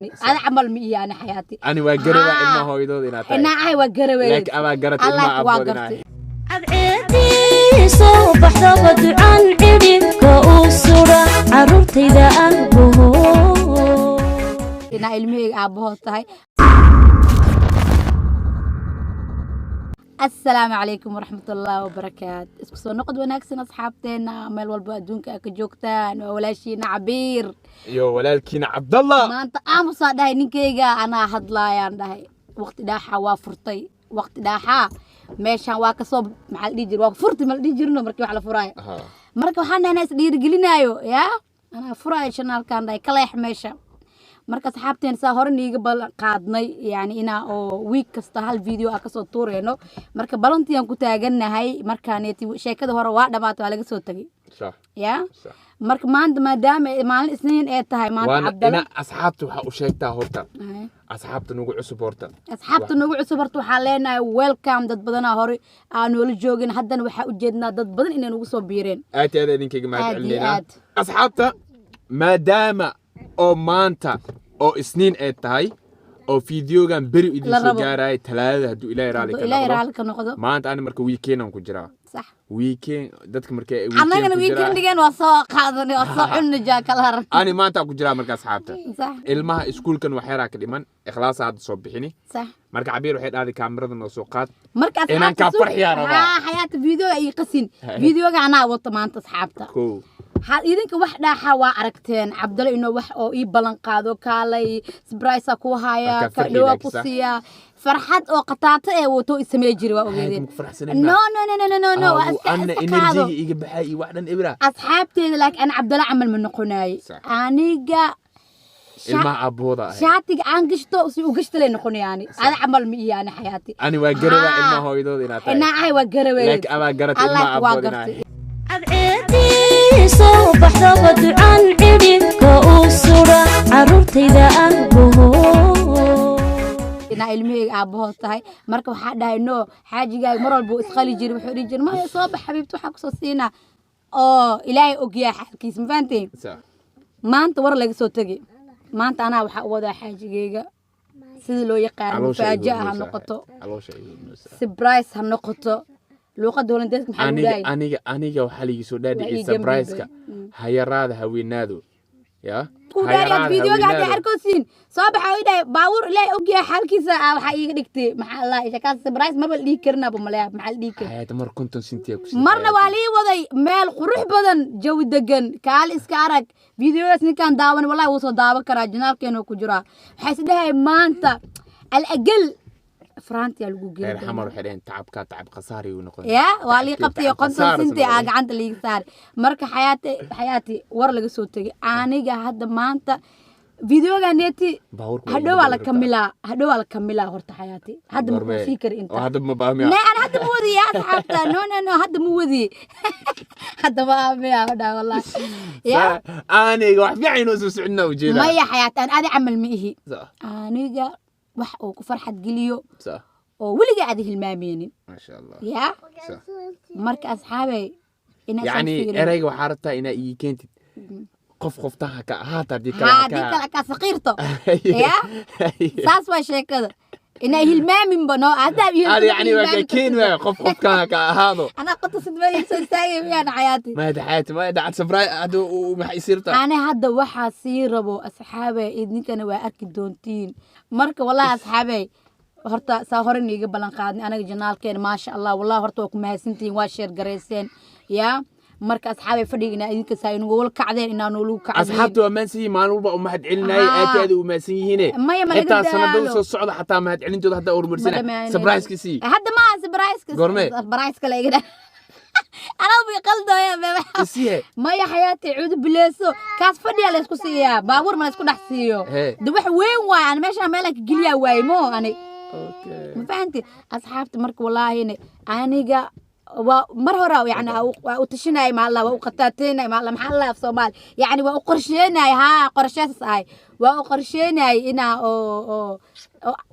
Ada camal ma iyo ana xayaati. Ani waa garawaa ilmaha hooyadood inaad tahay. Inaa waa garawaa. Laakiin amaa garat ilmaha waa abbood inaa gartay. Cadceedii soo baxdaba ducaan cidhibka u sudha carruurtayda aabbaho. Inaa ilmaheyga aabbahood tahay. Asalaamu calaykum waraxmatullaahi wabarakaatu. Isku soo noqod wanaagsan asxaabteena meel walba adduunka aa ka joogtaan. Waa walaashiina Cabiir iyo walaalkiina Cabdallah. Maanta aamusaa dhahay ninkeyga, anaa hadlaayaan dhahay. Waqti dhaaxaa waa furtay, waqti dhaaxaa meeshaan waa kasoo, maxaa la dhihi jira, waa furti ma la dhihi jirno markii wax la furaayo. Marka waxaan dhahay is dhiirigelinaayo yaa anaa furaayo shanaalkaan dhahay kaleex meesha. Marka asxaabteen, saa hore niiga ballan qaadnay, yani inaa oo week kasta hal video ah kasoo tuureyno. Marka balantiaan ku taagannahay. Markaaneeti sheekada hore waa dhamaatay, waa laga soo tegay. Ya. Marka maanta maadaama maalin Isniin ee tahay maanta, waana Cabdalla, ina asxaabta waxaa u sheegtaa horta, asxaabta nagu cusub horta. Asxaabta nagu cusub horta waxaa leenahay welcome. Dad badanaa hore aan noola joogin, haddana waxaa ujeednaa dad badan inay nagu soo biireen. Aad iyo aad idinkaga mahad Aad iyo celinaynaa aad. asxaabta, maadaama oo maanta oo Isniin ay tahay oo fiidiyogan beri idin La soo rabo. gaaraya Talaadada hadduu Ilaahay raali hadduu ka Ilaahay noqdo. Raali ka noqdo. Maanta ani marka weekend ku jiraa. Weekend dadka markay weekend annagana ku jiraa. Weekendigan waa soo qaadanay, waa soo cunni jaakalaar. Ani maanta ku jiraa. Marka asxaabta, ilmaha iskuulkan wax yaraa ka dhiman, Ikhlaasa hadda soo bixini. Marka Cabiir waxay dhahday kaamirada noo soo qaad. Marka Inaan asxaabta kaa farxiyaa rabaa. Haa, xayaata videoga ii qasin. Videoga anaa wato maanta asxaabta. Kow. Idinka wax dhaaxa waa aragteen Cabdalo inuu wax oo ii ballan qaado, kaalay surprise ku haya. Marka ka farxi dhawaa laakiin ku sax. siiya farxad oo qataato ee wato i samee jiri waa ogeedeen. Ku faraxsanayn. No, no, no, no, no, no, no, waa iska anna iska qaado. Energy-ga iga baxay iyo wax dhan ibra. Asxaabteeda, laakiin ana Cabdalo camal ma noqonaay. Aniga ilmaha abbooda ahay. Shaatiga aan gashto si u gashta lay noqonayaani. Ada camal ma iyo ana xayaati. Ani waa garawaa ilmaha hooyadood inaad tahay. Inaa ahay waa garawaa. Laakiin amaa garat ilmaha waa abbood inaa gartay. Cadceedii soo baxdaba ducaan cidhibka u sudha carruurtayda aabbaho. Inaa ilmaheyga aabbahood tahay. Marka waxaa dhahay no, xaajigaaga mar walba wuu isqali jiri, wuxuu dhihi jiri maya soo bax xabiibti, waxaa kusoo siinaa oo Ilaahay ogyaa xaalkiis, ma fahanteen? Maanta war laga soo tegi. Maanta anaa waxaa u wadaa xaajigeyga sida loo yaqaano Caloosha ay mufaaja'a ha hurmaysaa. noqoto, Caloosha ay hurmaysaa. surprise ha noqoto. Luuqadda holandeeska maxaa lagu Aniga dhahay? Aniga waxaa liigi soo Waa dhaadhiciyay ii gambi surprise-ka bay. hayaraada haweenaado ya Ku dhaariyaad videoga haddii arkoosiin soo baxa oo idhahay baabuur Ilaahay ogyahay xaalkiisa ah waxaa iiga dhigtay, maxaa Allah shakaas surprise maba la dhihi karinaba maleya, maxaa la dhihi karin? Xayaata mar 50 sintiya ku Marna waa lii waday meel qurux badan, jawi degan, kaali iska arag. Videogaas ninkaan daawan wallahi wuu soo daawan karaa, janaalkeena ku jiraa. Waxay is dhahay maanta alagal farantiyaa lagu reer geyn. Xamar waxay dhaheen tacabkaa tacab khasaari uu noqon. Ya waa lii qabtay Tacab 50 khasaara sinti aa noqday. gacanta liiga saari. Marka xayaati, xayaati war laga soo tegay. Aniga hadda maanta videoga neti Baabuurka waa hadhow iiga waa la rabtaa. kamilaa, hadhow waa la kamilaa horta. Xayaati hadda ma Goormee? kuu sii kari inta. Oo hadda ma baahmiya? Ne, ana hadda ma wadi ya asxaabta. No, no, no, hadda ma wadi, hadda ma aamiya dhaa wallahi ya. Aniga wax fiican inoo soo soconnaa ujeedaa. Maya xayaati, aan adi camal ma ihi. Aniga wax uu ku farxad geliyo oo weligaa aad hilmaameynin. Maasha Allah. Ya. Marka asxaabey inaa isaan Yacni fiirin. Erayga waxaa rabtaa inaa ii keentid qof qoftaha ka ahaata haddii kale haa ha haddii kale kaa saqiirto ya, saas waa sheekada inaa hilmaaminba no haddaa Adi yacni waa ka keeni waaya qof qofkan ha ka ahaado. Anaa qota sidmada soo istaagay miyaan xayaati? Ma xayaati ma dhacad sabray hadda maxay isirtaa? Ani hadda waxaa sii rabo asxaabey, idinkana waa arki doontiin. Marka wallahi asxaabey, horta saa hore niiga ballan qaadnay anaga janaalkeena, maasha Allah, wallahi horta waa ku mahadsantihiin, waa share garayseen ya. Marka asxaabey, fadhiga inaa idinka saa inugula kacdeen, inaa noolagu kacdeen. Asxaabta waa maadsan yihiin, maalin walba u mahad celinayay. Aad iyo aad u mahadsan yihiine. Maya, ma laga xitaa sanadada daalo. soo socda xataa mahad celintooda hadda horumarsana. Surprise-ka sii. Hadda maaha surprise-ka. Goormee? Surprise kale iga dhah, anaa bi qaldooya. Isiye. Maya xayaati, cuudu bileyso, kaas fadhiya la isku siiyaa, baabuur ma la isku dhex siiyo. Hee. De wax weyn waay, ani meeshaan meelaan ka geliyaa waaye mo ani. Ma fahanti asxaabta? Marka wallaahine aniga waa mar hore yani waa u tashanay, maalla waa u qataateynay, maalla maxaa la af Soomaali, yani waa u qorsheynay. Haa, qorsheesas ahay, waa u qorsheynay inaa oo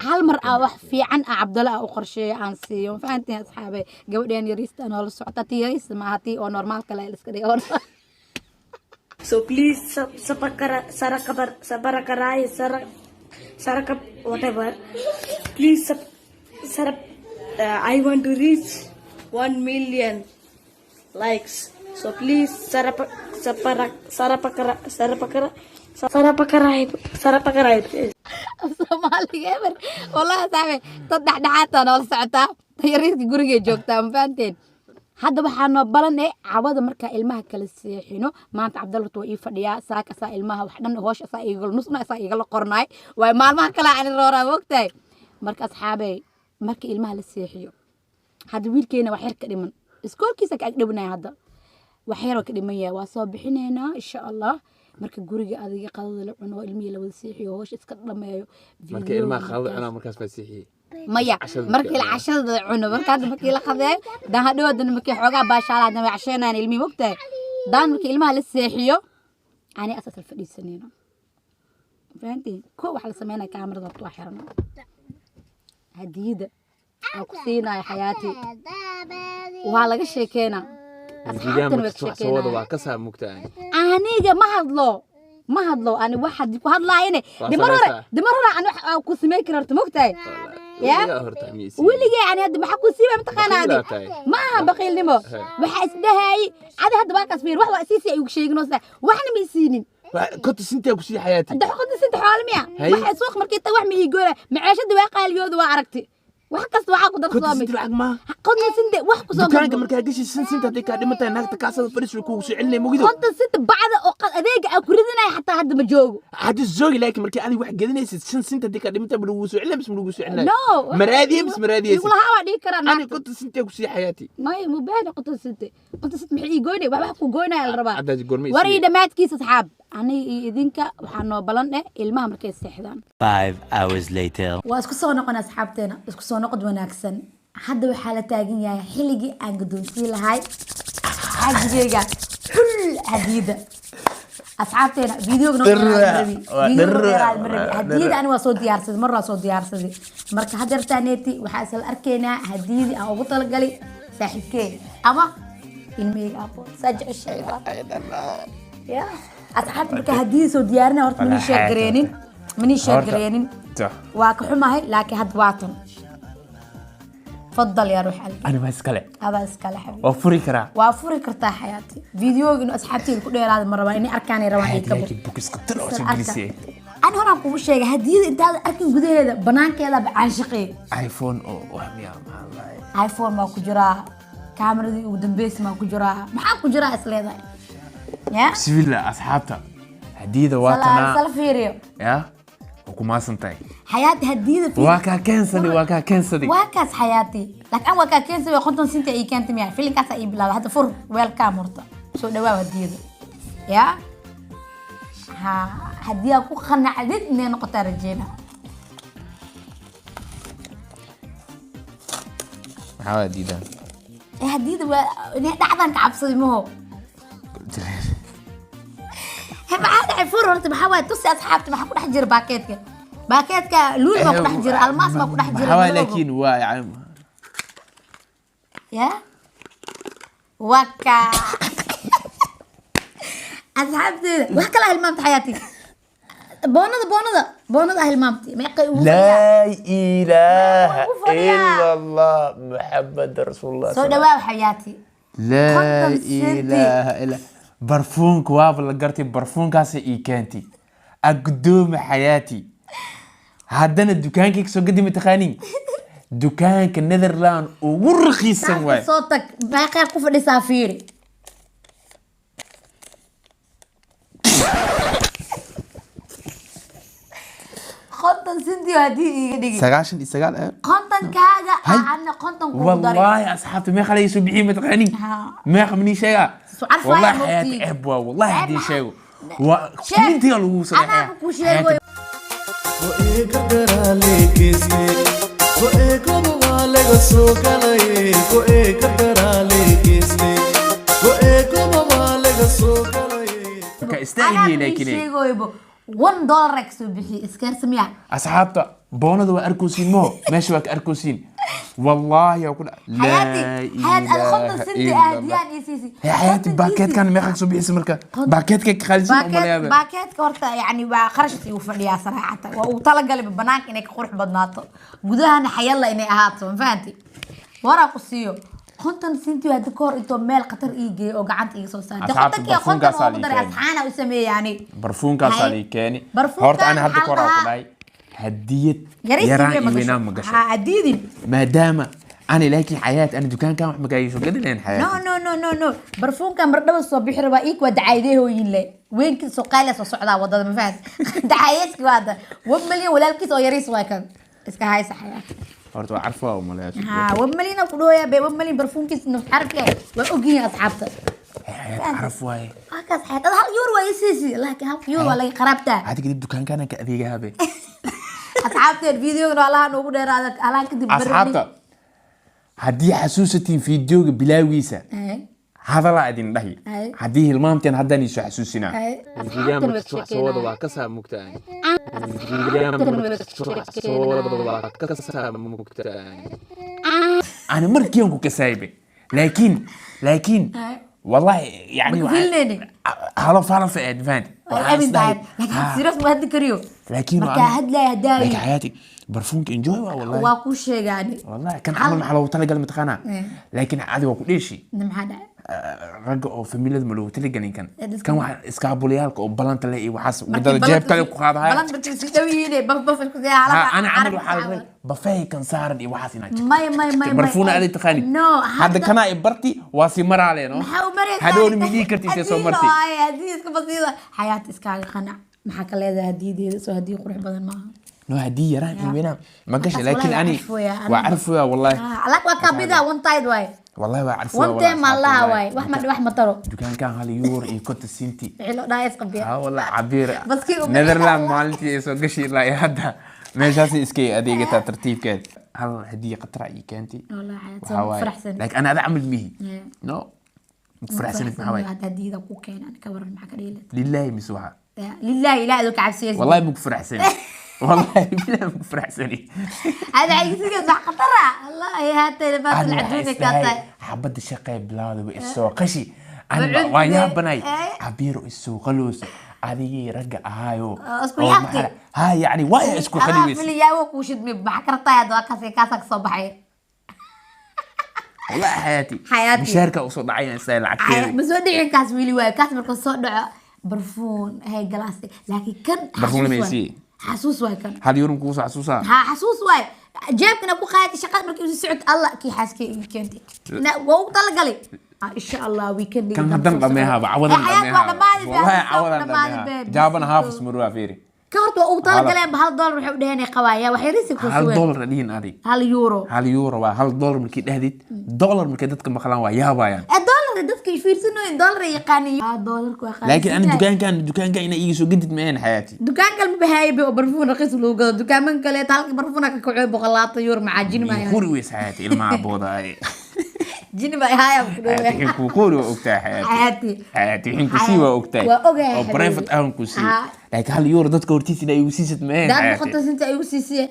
hal mar ah wax fiican ah Cabdalla ah u qorsheeyo aan siiyo. Ma fahantiin asxaabe? Gabadheen yariista noola socota, tii yariista maaha, tii oo normaalka la iska dhigo. So please sub sabakara sarakabar sabarakarai sara Sarakap, whatever. Please sub, sarap. I want to reach 1 million likes. So please sarap, sapara, sarapakara, sarapakara, sarapakara, sarapakara, please. Soomaaliga eber wallahi saabe, dad dhexdhexaadta noola socotaa, yariiska gurigay joogtaa, ma fahanteen? Hadda waxaa noo balan eh cawada markaa ilmaha kala seexino. Maanta Cabdalla horta waa ii fadhiyaa, saaka saa ilmaha wax dhan hoosha saa iigala nusna saa iigala qornaay, waayo maalmaha kale ani rooraa, mogtahay? Marka asxaabey, marka ilmaha la seexiyo, hadda wiilkeena wax yar ka dhiman, iskoolkiisa ka agdhownaya, hadda wax yaroo ka dhiman yahay, waa soo bixinaynaa insha Allah. Marka guriga adiga qadada la cuno, ilmihii la wada seexiyo, hoosha iska dhameeyo. Marka ilmaha qadada cunaa, markaas baa seexiyey. Maya. Cashada. Markii la cashada la cuno, marka hadda markii la qadeeyo, daan hadhow haddana markii xoogaa baashaala, haddana way casheynayaan ilmihii, mogtahay? Daan markii ilmaha la seexiyo, ani asaas la fadhiisanayno, fahantiin? Ko waxa la sameynaya, kaamarada horta waa xirana, hadiyada aan ku siinayo xayaati waa laga sheekeynaa, Fiidiyaha asxaabtana way marka ka wax soo wada sheekeynaya. Waa ka saa mugtaa. Aniga ma hadlo, ma hadlo ani. Waxa dib ku hadlaayane Waa de mar hore samaysaa. De mar hore ani wax aan ku sameyn kara horta, mogtahay ya? Weligaa horta miisi. Weligay ani hadda maxaa ku siibay, mataqaanaa adi? Baqiilaa tahay. Ma aha baqiilnimo. He. Waxaa isdhahaayey adi hadda waa kaas fiir, wax waa isiisi ay ugu sheegin oo waxna ma isiinin. Konta sintaa ku sii, xayaati. Hadda xukunta sinta xoolo miya? Hay. Waxa suuq markii tag wax ma ii gooya, maciishada waa qaaliyooda, waa aragti, wax kasta waxaa ku Konta darsoomay. sinti lacag maaha. Konta sinte wax ku soo Dukaanka markaa gashi, sin sinta hadday kaa dhiman tahay, naagta kaasada fadhis way kugu soo celinaya, mugido. 50 sinta bacda oo adeega aan ku ridinayo xataa hadda ma joogo. Hadda joogi, laakiin markii adiga wax gedanaysid, shan sinta haddii kaa dhiman tahay, ma lagugu soo celinaya mise ma lagugu soo celinaya? No. Maraadiye mise maraadiyeysid? Igulahaa waa dhihi karaa Ani naagta. 50 sintaa ku sii, xayaati. Maya, mubaahna 50 sinte, 50 sinte maxay ii goynay? Wax ku goynaya la rabaa. Hadda goorma War ii isiiye? dhammaadkiisa asxaab, aniga iyo idinka waxaa noo balan eh ilmaha markay seexdaan. 5 hours later. Waa isku soo noqon asxaabteena, isku soo noqod wanaagsan. Hadda waxaa la taagan yahay xilligii aan guddoonsiin lahay xaajigeyga xul hadiyada. Asxaabteena, videoga noo dheeraad ma rabi. Waa Videoga noo dhirra. dheeraad ma rabi. Waa Hadiyada dhirra. ani waa soo diyaarsaday, mar waa soo diyaarsaday. Marka hadda yartaaneeti waxaa isla arkaynaa hadiyadii aan ugu talagalay saaxiibkey ama ilmaheyga aabood saa jeceshahay ya asxaabta. Marka hadiyada soo diyaarinaya horta manii sheeg gareenin, manii sheeg gareenin, waa ka xumahay, laakiin hadda waa tan. Fadal yaa ruux qalbi. Ani waa iskale. Adaa iskale, xabiib. Waa furi karaa? Waa furi kartaa, xayaati. Videoga inuu asxaabteyda ku dheeraada ma rabaa, inay arkaanay rabaan ay ka Laakiin bukis khatar oo soo gelisay. Ani horaan kugu sheegay, hadiyada intaada arkin gudaheeda banaankeeda caanshaqeey. iPhone oo wax miya, maxaa lahay? iPhone maa ku jiraa, kaameradii ugu dambeysa maa ku jiraa, maxaa ku jiraa is leedahay ya? Bismillah, asxaabta, hadiyada waa sala tanaa. Sala fiiriyo. Ya waa ku maasan tahay. Xayaati, hadiyada fiiri. Waa kaa keensaday, waa kaa keensaday. Waa kaas, xayaati, laakiin an waa kaa keensaday 50 sinti ay keentay miya? Filinkaas ii bilaabay. Hadda fur, welcome, horta soo dhawaaw hadiyada ya ha haddii aad ku qanacdid inay noqotaa rajeyna. Maxaa waa diidaan? Ee hadiyada waa inay dhacdan ka cabsaday maho. He, maxaa dhacay? Fur horta, maxaa waay? Tusi asxaabta maxaa ku dhex jira baakeedka. Baakeedka luul baa ku dhex jira, almaas baa ku dhex jira. Maxaa waay? Madoobo. Laakiin waa yani ya waka asxaabteeda, wax kala hilmaamta, xayaati, boonada, boonada, boonada hilmaamtay, meeqay ugu fadhiyaa? Laa ilaaha Ugu fadhiyaa. ila Allah, Muxamed rasuulullah. Soo dhawaaw, xayaati. Laa 50 senti. ilaaha ila barfuunka waaba la gartay, barfuunkaasa ii keentay, agudoomi xayaati. Haddana dukaankay kasoo gadi, mataqaanin dukaanka Netherland ugu raqiisan waay. Soo tag, meeqay ku fadhisaa? Fiiri. 50 senti haddii iiga dhigi. 99 eer. 50-kaaga. Hay. Ana 50 kugu daray. Wallaahi asxaabta, meeqa laga soo bixiyey, mataqaanin? Ha. Meeqa manii sheegaa? Soo carfaya. Wallahi Mogtiin. xayaati ceeb waa, wallahi haddii Ceeb sheego waa Sheeg. kumintiga lagu Anaaba ku sheegoy. Marka istaagiyey. Anaaba ii Laakiin sheegoybo $1 ay kasoo bixiyey iskeersamiya. Asxaabta, boonada waa arkosiin, moo meesha waa ka arkosiin. Wallaahi ku Xayaati, xayaat ada 50 senti ahdiyaan iyo siisi. Xayaati, baakeedkan meeqa kasoo bixisa? Marka baakeedka ka qaalisan Baakeed umaleyaaba. Baakeedka horta yani waa kharash uu fadhiyaa saraacata. Waa uu talagalay banaanka inay ka qurux badnaato, gudahana xayalla inay ahaato, ma fahanti? Waraa ku siiyo 50 senti hadda ka hor intoo meel khatar ii geeyo oo gacanta iiga soo saartay. Asxaabta, Kontonkii 50 barfuunkaasaa oogu daray lii keeni. Asxaana u sameeyey yani. Barfuunkaasaa Hay. lii keeni. Barfuunkan Horta ani hadda waxaa ka hor la ku dhahay hadiyad Yaraysi yaraan ma iyo gasho. weynaan ma gasho. Ha adiidin. Maadaama ani laakiin xayaat ani dukaankan wax makaa iisoo gadi lahayn, No. xayaati. No, no, no, no, barfuunkan mardhaba soo bixi rabaa. Iik waa dacaydehooyin le weynki soo qaaliya soo socdaa wadada, ma fahanti? Dacayeedki waa hadda 1 million walaalkiis oo yariis waa kan iska haysa, xayaati. Horta waa carfa waa umaleeyaa. Ha, 1 million ku dhooya be, 1 million barfuunkiis naf carfi waa ogyihiin asxaabta. Xayaat, caraf waaye. Waa kaas, xayaat. Ada 1 euro waa isiisi, laakiin 1 euro waa laga qaraabtaa. Hadi kadib dukaankan ka adeegahabe. Asxaabteen, videogan waa allaha noogu dheeraada alaan kadib. Asxaabta, haddii xasuusatiin fiideoga bilaawiisa hadalaa idin dhahi. Ay. Haddii hilmaamteen, haddaan iisoo xasuusinaa. Asxaabtan way sheekeynayaan. Waa kasaa mugtaan. Asxaabtan way Kasaa mugtaan. Ani markiian ku kasaaybe, laakiin Ay. wallahi yani Ma filnaynin. Halaf halaf aad fahanti. Waa amin tahay, laakiin serious ma hadli kariyo. Laakiin markaa hadlaya hadaayi. Laakiin xayaati, barfuunka enjoy waa wallahi. Waa kuu sheegaani. Wallahi kan camal maxaa loogu talagalay mataqaanaa? Eh. Laakiin adi waa ku dheeshi. Maxaa dhacay? Ragga oo familiyada ma loogu talagelin kan. Eh, Kan waxa iskaabulayaalka oo balanta leh iyo waxaas wadada jeeb kale ku qaadahaya. Balan markii si dhow yihiin, baf baf isku sii Ha, halaba. ana camal waxaa la rabay bafeey kan saaran iyo waxaas inaad jirto. May, may, may, may. Barfuuna adi taqaanid. No. Hadda kanaa i barti waa si maraaleeno. Maxaa u maraysaa? Hadhowna ma dhihi karti intee soo marti. Haddii iska basiida, xayaat, iskaaga qanac. Maxaa ka leedahay hadiyadeeda? Soo hadii qurux badan maaha? No, haddii yaraan iyo weynaan ma gashay, Markaas laakiin wallahi ani waa carfooya, waa carfooya wallahi. Lak waa kabida one tide waay. Wallahi waa carfooya. One time allaha waay, wax ma wax ma taro. Dukaankan 1 euro iyo 50 senti. Wixii loo dhahaa isqabiya. Ha wallahi cabiir. Baskii u Netherland maalintii ay soo gashay ilaa iyo hadda meeshaas iska adeegataa tartiibkeed. Hal hadiya qatra ii keentay. Wallahi xayaat, Waxaa soo waaye, faraxsan. laakiin ana ada camal mihi. Yeah. No, faraxsanid maxaa waaye? Hadda hadiyada ku keenan ka waran, maxaa ka dhihi lahayd? Lilaahi mise waxa? Lillahi, ilaahi adoo ka cabsiyeysa. Wallahi muku faraxsani, wallahi bilahi muku faraxsani. هذا عيسى صح خطرة الله هاتي لباس Ani waxaa العجوزة isdahay كاتاي. xabadda shaqee bilaawda way isoo qashi. Ani Balcud waa yaabanay. eh. Cabiiro isoo qaloosa adigii ragga ahaayo. Isku oo yaabtay. Ha, yacni waa isku أنا qali في weyse. اللي ياو كوشد مي بحكرتا يا دوا كاسي كاسك صباحي. Wallahi xayaati. Xayaati. Mishaarka usoo dhacayna isla lacagteeda. بس ودي كاس ويلي واي كاس مركز صدع برفون هاي جلاسي، لكن كان برفون لما حسوس واي. يسي. حسوس واي كان. 1 euro kugu soo xasuusaa. ها، حسوس واي جيبكنا كو قاعد شقات مركز سعد الله كي حاسكي كنتي لا وو طلقلي ان شاء الله ويكند. Kan haddan dhameehaaba, cawadan dhameehaaba wallahi, cawadan dhameeha. dhameeha jaabana haafis marwaa fiiri. Ka horta waa ugu talagaleen $1 waxay u dhaheen qabaaya wax yarisi ku Hal sugan. dollar dhihin adig. 1 euro. 1 euro waa $1 markii dhahdid, dollar markay dadka maqlaan waa yaabayaan. Ee, dollar dadka fiirsanooyin dollar yaqaaniin, dollarku waa qaali. Laakiin ani dukaankan ina iiga soo gadid ma ahayn, xayaati. Dukaan kale ma bahaayo oo barfuun raqiis lagu gado. Dukaaman kale halka barfuuna ka kaco 120 euro maxaa jini ma Quri weys, xayaati, ilmaha booda ay. Jini ma haaya ku Xayaati, dhawaay. wixii kuu qori waa ogtahay, xayaati. Xayaati. Xayaati, wixii ku sii waa ogtahay. Waa ogahay, oo xabiibi. Private ahan ku sii. Ah. Laakiin 1 euro dadka hortiisa inaa igu siisid ma ahayn, Daad xayaati. 50 senti ay igu siisiye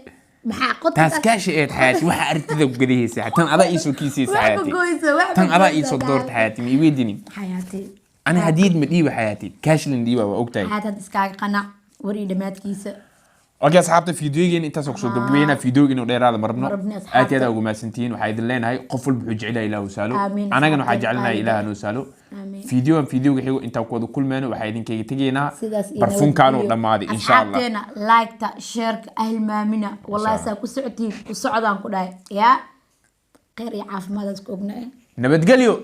maxaa qod. Taas kaashi eed, xayaati, waxa aragtida ku gadihaysa tan adaa iisoo kiisaysa. Wax ma Xayaati, goyso, wax ma tan adaa goyso, iisoo doorta, xayaati, ma iweydinin. Xayaati. Ani hadiyad ma dhiiba, xayaati, kaashlin dhiiba, waa ogtahay. Xayaati, hadda iskaaga qanac war iyo dhammaadkiisa. Okay asxaabta, fiidiyogeena intaas oo kusoo gabagabeynaa. Fiidiyogeena oo dheeraada ma rabno. Ma rabno, asxaabta. Aad iyo aad ugu mahadsantihiin. Waxaa idin leenahay qof walba wuxuu jecel yahay Ilaah u saalo. Aamiin, Anagana waxaa asxaabteena jecelnahay qaaliga. Ilaah noo saalo. Aamiin. Fiidiyogan fiidiyoga xigo intaan ku wada kulmeyno, waxaa idinkaga tegaynaa Sidaas iyo barfuunkaanuu nabadgelyo. dhammaaday, insha Allah. Asxaabteena, like-ta, share-ka ahilmaamina. Wallahi saa ku socotiin ku socdaan ku dhahay yaa khayr iyo caafimaad isku ognahay. Nabadgelyo.